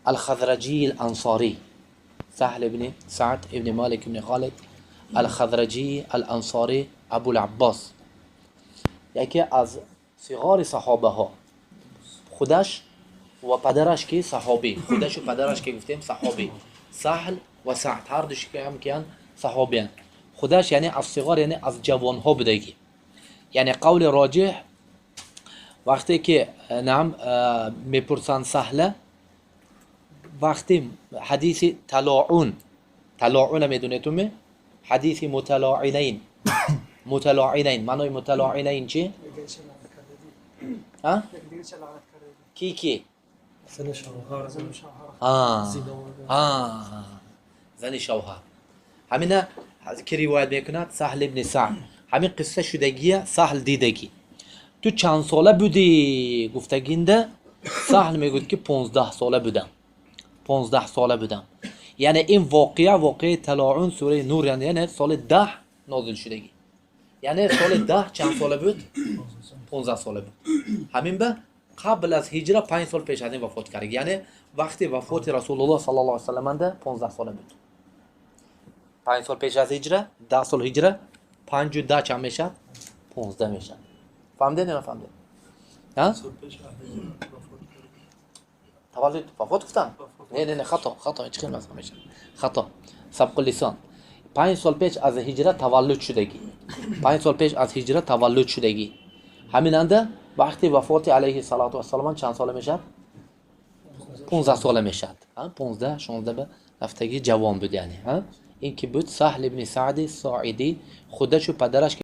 Алхазраҷии Алансорӣ. Саҳл ибни Саъд ибни Малик ибни Холид Алхазраҷии Алансорӣ, Абулаббос, яке аз сиғори саҳобаҳо. Худаш ва падараш ки саҳобӣ, худашу падараш ки гуфтем саҳобӣ, Саҳл ва Саъд ҳар душ ҳам киян? Саҳобиян. Худаш яъне аз сиғор, яъне аз ҷавонҳо будагӣ. Яъне қавли роҷеҳ, вақте ки наам мепурсанд Саҳла, вақти ҳадиси талоун, талоуна медонедуме? Ҳадиси муталоинайн. Муталоинайн, маънои муталоинайн чи? Ки? Зани шавҳар. Ҳамина ки ривоят мекунад? Саҳл ибни Саъд. Ҳамин қисса шудагия, Саҳл дидагӣ. Ту чанд сола будӣ гуфтагинда, Саҳл мегӯяд, ки 15 сола будам, 15 сола будам. Яъне ин воқеа, воқеаи талоун, сураи Нур, яъне соли 10 нозил шудагӣ. Яъне соли 10 чанд сола буд? 15 сола буд. Ҳамин ба қабл аз ҳиҷра 5 сол пеш аз ин вафот кард. Яъне вақти вафоти Расулуллоҳ саллаллоҳу алайҳи васалламанда 15 сола буд. 5 сол пеш аз ҳиҷра, 10 сол ҳиҷра, панҷу 10 чанд мешавад? 15 мешавад. Фаҳмидед ё нафаҳмидед? Таваллуд, вафот гуфтам? Не, не, не, хато, хато, ҳеҷ хел мешавад, хато, сабқу лисон. 5 сол пеш аз ҳиҷра таваллуд шудагӣ, 5 сол пеш аз ҳиҷра таваллуд шудагӣ. Ҳаминанда вақти вафоти алайҳи салоту вассалом чанд сола мешавад? 15 сола мешавад. 15, 16 ба рафтагӣ, ҷавон буд. Яъне ин ки буд? Саҳл ибни Саъди Соидӣ, худашу падараш.